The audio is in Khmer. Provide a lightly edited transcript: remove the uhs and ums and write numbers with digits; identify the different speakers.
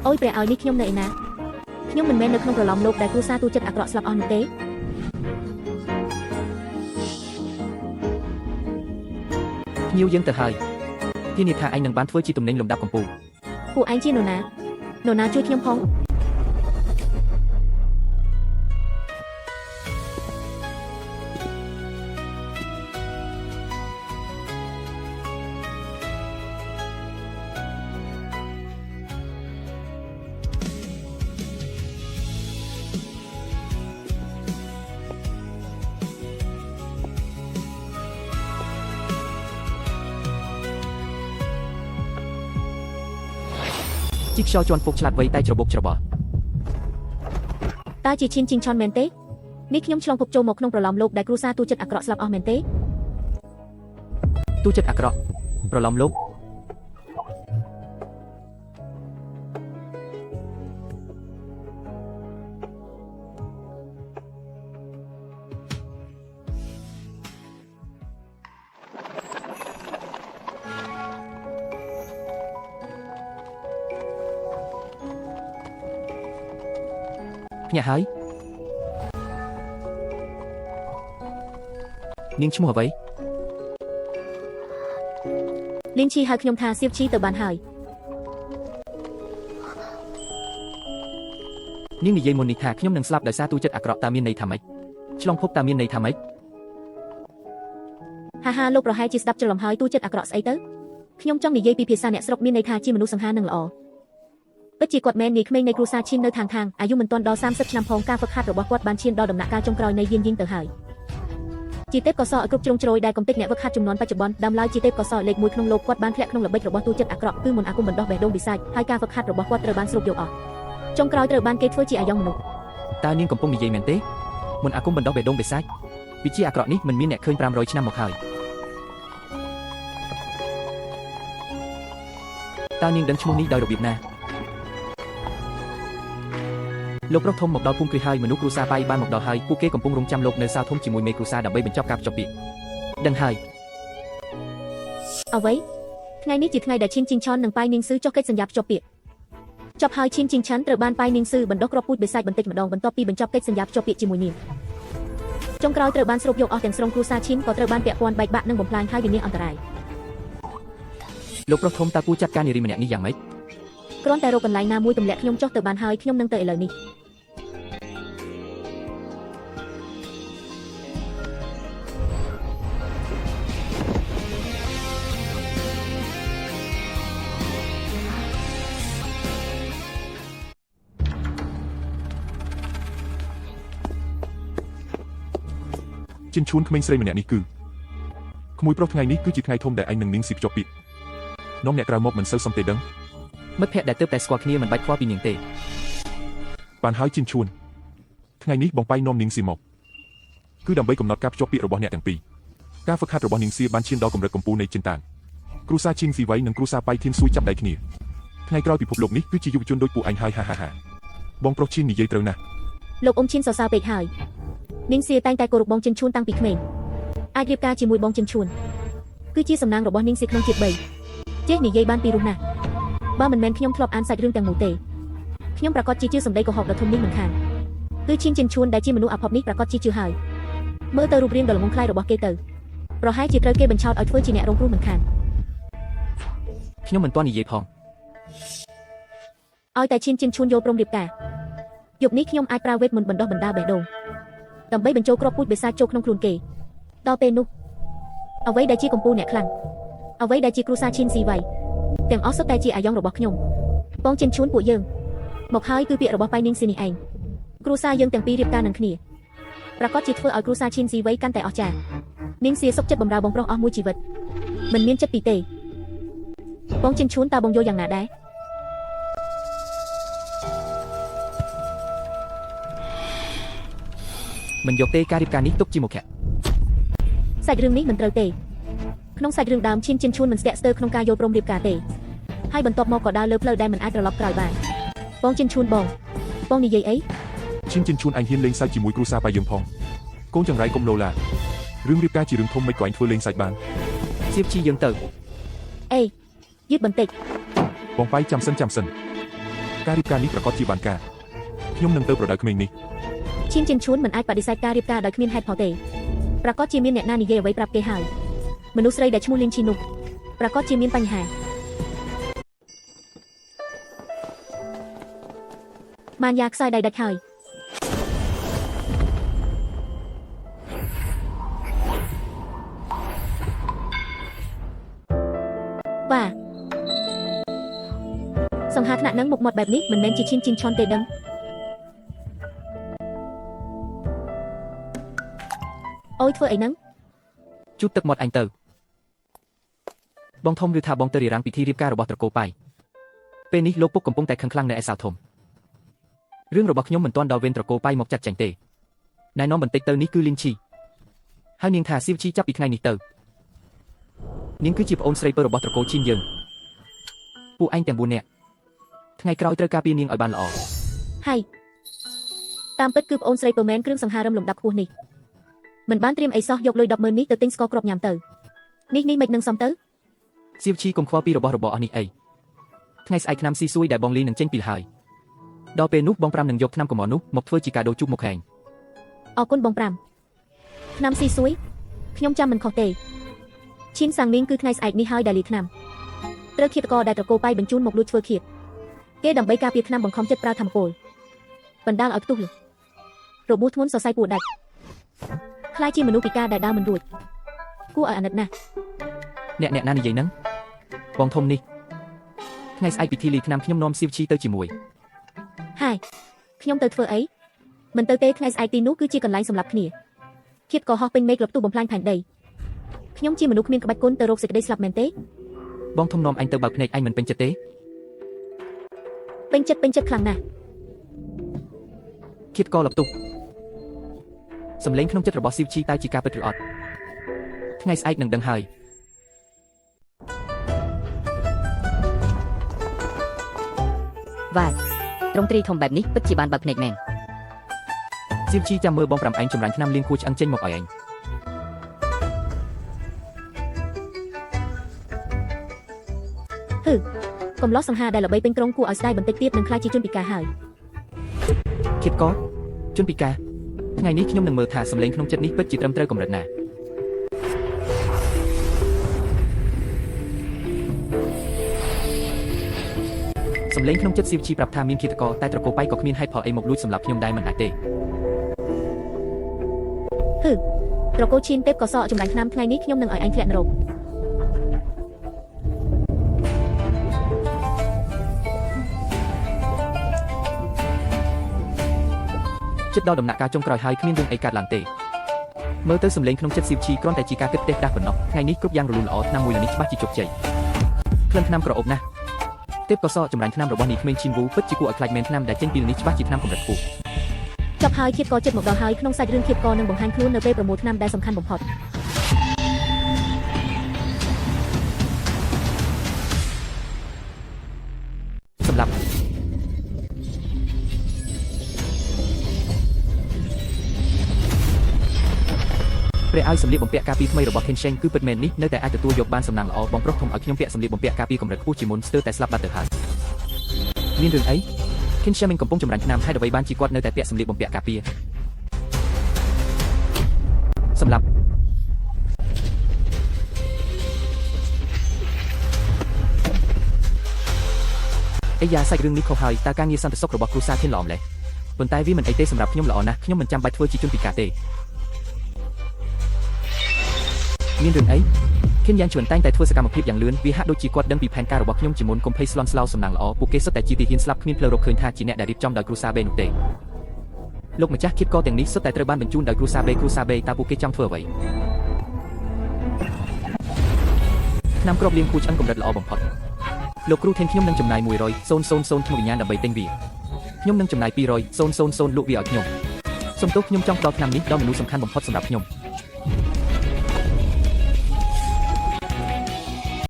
Speaker 1: អូយព្រះឲ្យនេះខ្ញុំនៅឯណាខ្ញុំមិនមែននៅក្នុងប្រឡំលោកដែលគ្រួសារទូចិត្តអាក្រក់ស្លាប់អស់នោះទេ
Speaker 2: ភ្ញៀវយើងទៅហើយធានាថាឯងនឹងបានធ្វើជាទំនិញលំដាប់កំពូល
Speaker 1: ពួកឯងជានរណានរណាជួយខ្ញុំផង
Speaker 2: ជីខ្យល់ជន់ពុកឆ្លាតវៃតែច្របូកច្របល់
Speaker 1: តើជាឈិនជីងឆនមែនទេនេះខ្ញុំឆ្លងភពចូលមកក្នុងប្រឡំលោកដែលគ្រួសារទូចិត្តអាក្រក់ស្លាប់អស់មែនទេ
Speaker 2: ទូចិត្តអាក្រក់ប្រឡំលោកភ្ញាក់ហើយនាងឈ្មោះអ្វី
Speaker 1: លីនឈីហៅខ្ញុំថាសៀវឈីទៅបានហើយ
Speaker 2: នាងនិយាយមុននេះថាខ្ញុំនឹងស្លាប់ដោយសារទូចិត្តអាក្រក់តើមានន័យថាម៉េចឆ្លងភពតើមានន័យថាម៉េច
Speaker 1: ហាហាលោកប្រហែលជាស្ដាប់ច្រឡំហើយទូចិត្តអាក្រក់ស្អីទៅខ្ញុំចង់និយាយពីភាសាអ្នកស្រុកមានន័យថាជាមនុស្សសង្ហានឹងល្អពិតជាគាត់មែននាយក្មេងនៃគ្រួសារឈិននៅខាងខាងអាយុមិនទាន់ដល់30ឆ្នាំផងការហ្វឹកហាត់របស់គាត់បានឈានដល់ដំណាក់កាលចុងក្រោយនៃយានយីងទៅហើយជាទេពកោសលឲ្យគ្រប់ជ្រុងជ្រោយដែលកំទេចអ្នកហ្វឹកហាត់ចំនួនបច្ចុប្បន្នដើមឡើយជាទេពកោសលលេខ1ក្នុងលោកគាត់បានធ្លាក់ក្នុងល្បិចរបស់ទូចិត្តអាក្រក់គឺមន្តអាគមបណ្ដោះបេះដូងបិសាចហើយការហ្វឹកហាត់របស់គាត់ត្រូវបានស្រូបយកអស់ចុងក្រោយត្រូវបានគេធ្វើជាអាយ៉ងមនុស្ស
Speaker 2: តើនាងកំពុងនិយាយមែនទេមុនអាគមបណ្ដោះបេះដូងបិសាចវិជាអាក្រក់នេះមិនមានអ្នកឃើញ500ឆ្នាំមកហើយតើនាងដឹងឈ្មោះនេះដោយរបៀបណាលោកប្រុសធំមកដល់ភូមិគ្រីហើយមនុស្សគ្រួសារប៉ៃបានមកដល់ហើយពួកគេកំពុងរងចាំលោកនៅសាលធំជាមួយមេគ្រួសារដើម្បីបញ្ចប់ការភ្ជាប់ពាក្យដឹងហើយ
Speaker 1: អ្វីថ្ងៃនេះជាថ្ងៃដែលឈិនជីងឆននិងប៉ៃនាងស៊ឺចុះកិច្ចសន្យាភ្ជាប់ពាក្យចប់ហើយឈិនជីងឆាន់ត្រូវបានប៉ៃនាងស៊ឺបណ្ដុះគ្រាប់ពូជបិសាចបន្តិចម្ដងបន្ទាប់ពីបញ្ចប់កិច្ចសន្យាភ្ជាប់ពាក្យជាមួយនាងចុងក្រោយត្រូវបានស្រូបយកអស់ទាំងស្រុងគ្រួសារឈិនក៏ត្រូវបានពាក់ព័ន្ធបែកបាក់និងបំផ្លាញហើយវិនាសអន្តរាយ
Speaker 2: លោកប្រុសធំតើគួរចាត់ការនារីម្នាក់នេះយ៉ាងម៉េច
Speaker 1: គ្រាន់តែរកកន្លែងណាមួយទម្លាក់ខ្ញុំចុះទៅបានហើយខ្ញុំនឹងទៅឥឡូវនេះ
Speaker 3: ជិនឈួនក្មេងស្រីម្នាក់នេះគឺក្មួយប្រុសថ្ងៃនេះគឺជាថ្ងៃធំដែលឯងនឹងនាងស៊ីភ្ជាប់ពាក្យនាំអ្នកក្រៅមកមិនសូវសមទេដឹង
Speaker 2: មិត្តភក្តិដែលទើបតែស្គាល់គ្នាមិនបាច់ខ្វល់ពីនាងទេ
Speaker 3: បានហើយជិនឈួនថ្ងៃនេះបងប៉ៃនាំនាងស៊ីមកគឺដើម្បីកំណត់ការភ្ជាប់ពាក្យរបស់អ្នកទាំងពីរការហ្វឹកហាត់របស់នាងស៊ីបានឈានដល់កម្រិតកំពូលនៃចិនតានគ្រួសារឈិនស៊ីវៃនិងគ្រួសារប៉ៃធានស៊ួយចាប់ដៃគ្នាថ្ងៃក្រោយពិភពលោកនេះគឺជាយុវជនដូចពួកឯងហើយហាហាហាបងប្រុសឈិននិយាយត្រូវណាស់
Speaker 1: លោកអ៊ំឈិនសរសើរពេកហើយនាងសៀតែងតែគោរពបងជិនឈួនតាំងពីក្មេងអាចរៀបការជាមួយបងជិនឈួនគឺជាសំណាងរបស់នាងសៀក្នុងជាតិ3ចេះនិយាយបានពីរោះណាស់បើមិនមែនខ្ញុំធ្លាប់អានសាច់រឿងទាំងមូលទេខ្ញុំប្រកាសជាជឿសម្ដីកុហកដ៏ធំនេះមិនខានគឺឈិនជិនឈួនដែលជាមនុស្សអភ័ព្វនេះប្រកាសជាជឿហើយមើលទៅរូបរាងដ៏ល្ងងខ្លៃរបស់គេទៅប្រហែលជាត្រូវគេបញ្ឆោតឲ្យធ្វើជាអ្នករងគ្រោះមិនខាន
Speaker 2: ខ្ញុំមិនទាន់និយាយផង
Speaker 1: ឲ្យតែឈិនជិនឈួនយល់ព្រមរៀបការយប់នេះខ្ញុំអាចប្រើវេទមន្តបណ្ដោះបណ្ដាបេះដូងដើម្បីបញ្ចូលគ្រាប់ពូជបិសាចចូលក្នុងខ្លួនគេដល់ពេលនោះអ្វីដែលជាកម្ពូលអ្នកខ្លាំងអ្វីដែលជាគ្រួសារឈិនស៊ីវៃទាំងអស់សុទ្ធតែជាអាយ៉ងរបស់ខ្ញុំបងជិនឈួនពួកយើងមកហើយគឺពាក្យរបស់ប៉ៃនាងស៊ីនេះឯងគ្រួសារយើងទាំងពីររៀបការនឹងគ្នាប្រកាសជាធ្វើឲ្យគ្រួសារឈិនស៊ីវៃកាន់តែអស្ចារ្យនាងសៀសុកចិត្តបំរើបងប្រុសអស់មួយជីវិតមិនមានចិត្តពីទេបងជិនឈួនតើបងយល់យ៉ាងណាដែរ
Speaker 2: មិនយកទេការរៀបការនេះទុកជាមុខៈ
Speaker 1: សាច់រឿងនេះមិនត្រូវទេក្នុងសាច់រឿងដើមឈិនជិនឈួនមិនស្ទាក់ស្ទើរក្នុងការយល់ព្រមរៀបការទេហើយបន្ទាប់មកក៏ដើរលើផ្លូវដែលមិនអាចត្រឡប់ក្រោយបានបងជិនឈួនបងបងនិយាយអី
Speaker 3: ឈិនជិនឈួនឯងហ៊ានលេងសើចជាមួយគ្រួសារប៉ៃយើងផងកូនចង្រៃកុំលោឡារឿងរៀបការជារឿងធំមិនក៏ឯងធ្វើលេងសើចបាន
Speaker 2: សៀបជីយើងទៅ
Speaker 1: អេយឺតបន្តិច
Speaker 3: បងប៉ៃចាំសិនចាំសិន ការរៀបការនេះប្រកាសជាបានការខ្ញុំនឹងទៅប្រដៅក្មេងនេះ
Speaker 1: ឈានជិនឈួនមិនអាចបដិសេធការរៀបការដោយគ្មានហេតុផលទេប្រកាសជាមានអ្នកណានិយាយអ្វីប្រាប់គេហើយមនុស្សស្រីដែលឈ្មោះលីនឈីនោះប្រកាសជាមានបញ្ហាម៉ានយ៉ាខ្សោយដៃដាច់ហើយបាទសង្ហាថ្នាក់នឹងមុខមាត់បែបនេះមិនមែនជាឈានជីនឆនទេដឹងអូយធ្វើអីហ្នឹង
Speaker 2: ជូតទឹកមាត់អញទៅបងធំឬថាបងទៅរៀបរាំងពិធីរៀបការរបស់ត្រកូលប៉ៃពេលនេះលោកពុកកំពុងតែខឹងខ្លាំងនៅឯសាលធំរឿងរបស់ខ្ញុំមិនទាន់ដល់វេនត្រកូលប៉ៃមកចាត់ចែងទេណែនាំបន្តិចទៅនេះគឺលីនឈីហើយនាងថាសៀវឈីចាប់ពីថ្ងៃនេះទៅនាងគឺជាប្អូនស្រីពៅរបស់ត្រកូលឈីនយើងពួកឯងទាំង4នាក់ថ្ងៃក្រោយត្រូវការពារនាងឲ្យបានល្អ
Speaker 1: ហើយតាមពិតគឺប្អូនស្រីពើមែនគ្រឿងសង្ហារឹមលំដាប់ខ្ពស់នេះមិនបានត្រៀមអីសោះយកលុយ100000នេះទៅទិញស្ករគ្រាប់ញ៉ាំទៅនេះនេះមិននឹងសមទៅ
Speaker 2: សៀវឈីកុំខ្វល់ពីរបស់របរអស់នេះអីថ្ងៃស្អែកឆ្នាំស៊ីសួយដែលបងលីនឹងចេញពីលហើយដល់ពេលនោះបងប្រាំនឹងយកថ្នាំកំមនោះមកធ្វើជាកាដូជូបមកឯង
Speaker 1: អរគុណបងប្រាំឆ្នាំស៊ីសួយខ្ញុំចាំមិនខុសទេឈីនសាងមីងគឺថ្ងៃស្អែកនេះហើយដែលលីឆ្នាំត្រូវឃាតករដែលត្រកូលប៉ៃបញ្ជូនមកលួចធ្វើឃាតគេដើម្បីការពារឆ្នាំបង្ខំចិត្តប្រើធម្មពលបណ្ដាលឲ្យផ្ទុះលរបួសធ្ងន់សរសៃពួរដាច់ខ្លាយជាមនុស្សពិការដែលដើរមិនរួចគួរឲ្យអាណិតណាស់
Speaker 2: អ្នកអ្នកណានិយាយហ្នឹងបងធំនេះថ្ងៃស្អែកពិធីលីឆ្នាំខ្ញុំនាំសៀវឈីទៅជាមួយ
Speaker 1: ហើយខ្ញុំទៅធ្វើអីមិនទៅទេថ្ងៃស្អែកទីនោះគឺជាកន្លែងសម្រាប់គ្នាឃាតក៏ហោះពេញមេឃលបទុះបំផ្លាញផែនដីខ្ញុំជាមនុស្សគ្មានក្បាច់គុណទៅរកសេចក្តីស្លាប់មែនទេ
Speaker 2: បងធំនាំអញទៅបើកភ្នែកអញមិនពេញចិត្តទេ
Speaker 1: ពេញចិត្តពេញចិត្តខ្លាំងណាស់
Speaker 2: ឃាតកលបទុះសំឡេងក្នុងចិត្តរបស់សៀវឈីតើជាការពិតឬអត់ថ្ងៃស្អែកនឹងដឹងហើយ
Speaker 4: វ៉ាត្រង់ទ្រីធំបែបនេះពិតជាបានបើកភ្នែកមែន
Speaker 2: សៀវឈីចាំមើលបងប្រាំឯងចម្រាញ់ឆ្នាំលៀងគួឆ្អឹងចេញមកឲ្យឯង
Speaker 1: ហឺកំឡោះសង្ហាដែលល្បីពេញក្រុងគួរឲ្យស្ដាយបន្តិចទៀតនឹងខ្លាចជាជនពិការហើយ
Speaker 2: ឃាតកជនពិការថ្ងៃនេះខ្ញុំនឹងមើលថាសំឡេងក្នុងចិត្តនេះពិតជាត្រឹមត្រូវកម្រិតណាសំឡេងក្នុងចិត្តសៀវឈីប្រាប់ថាមានឃាតករតែត្រកូលប៉ៃក៏គ្មានហេតុផលអីមកលួចសម្លាប់ខ្ញុំដែរមិនអាចទេ
Speaker 1: ហឺត្រកូលឈានទេពក៏សក់ចម្រាញ់ឆ្នាំថ្ងៃនេះខ្ញុំនឹងឲ្យអញធ្លាក់នរក
Speaker 2: ចិត្តដល់ដំណាក់កាលចុងក្រោយហើយគ្មានរឿងអីកើតឡើងទេមើលទៅសំឡេងក្នុងចិត្តសៀវឈីគ្រាន់តែជាការគិតផ្ទះផ្ដាស់ប៉ុណ្ណោះថ្ងៃនេះគ្រប់យ៉ាងរលូនល្អឆ្នាំមួយនេះច្បាស់ជាជោគជ័យក្លិនថ្នាំក្រអូបណាស់ទេពកោសលចម្រាញ់ថ្នាំរបស់នេះក្មេងឈីនវូពិតជាគួរឲ្យខ្លាចមែនថ្នាំដែលចេញពីនេះច្បាស់ជាថ្នាំកម្រិតខ្ពស់
Speaker 1: ចប់ហើយឃាតកចិត្តមកដល់ហើយក្នុងសាច់រឿងឃាតកនឹងបង្ហាញខ្លួននៅពេលប្រមូលឆ្នាំដែលសំខាន់បំផុត
Speaker 2: សម្រាប់ព្រះឲ្យសម្លៀកបំពាក់ការពារថ្មីរបស់ Kenshin គឺពិតមែននេះនៅតែអាចទទួលយកបានសំណាងល្អបងប្រុសធំឲ្យខ្ញុំពាក់សម្លៀកបំពាក់ការពារកម្រិតខ្ពស់ជាងមុនស្ទើរតែស្លាប់បាត់ទៅហើយមានរឿងអី Kenshin មិនកំពុងចម្រាញ់ថ្នាំហេតុអ្វីបានជាគាត់នៅតែពាក់សម្លៀកបំពាក់ការពារសម្រាប់អាយ៉ាសាច់រឿងនេះខុសហើយតើការងារសន្តិសុខរបស់គ្រួសារ Ken ល្អម្ល៉េះប៉ុន្តែវាមិនអីទេសម្រាប់ខ្ញុំល្អណាស់ខ្ញុំមិនចាំបាច់ធ្វើជាជនពិការទេមានរឿងអី ខិនយ៉ាងជួនតែងតែធ្វើសកម្មភាពយ៉ាងលឿនវាហាក់ដូចជាគាត់ដឹងពីផែនការរបស់ខ្ញុំជាមុនកុំភ័យស្លន់ស្លោសំណាងល្អពួកគេសុទ្ធតែជាទាហានស្លាប់គ្មានផ្លូវរកឃើញថាជាអ្នកដែលរៀបចំដោយគ្រួសារបេនោះទេលោកម្ចាស់ឃាតករទាំងនេះសុទ្ធតែត្រូវបានបញ្ជូនដោយគ្រួសារបេគ្រួសារបេតើពួកគេចង់ធ្វើអ្វីថ្នាំគ្រាប់លៀងគូឆ្អឹងកម្រិតល្អបំផុតលោកគ្រូថេនខ្ញុំនឹងចំណាយ100 000ក្នុងវិញ្ញាណដើម្បីទិញវាខ្ញុំនឹងចំណាយ200 000លក់វាឲ្យខ្ញុំសំទោសខ្ញុំចង់ផ្ដល់ថ្នាំនេះដល់មនុស្សសំខាន់បំផុតសម្រាប់ខ្ញុំ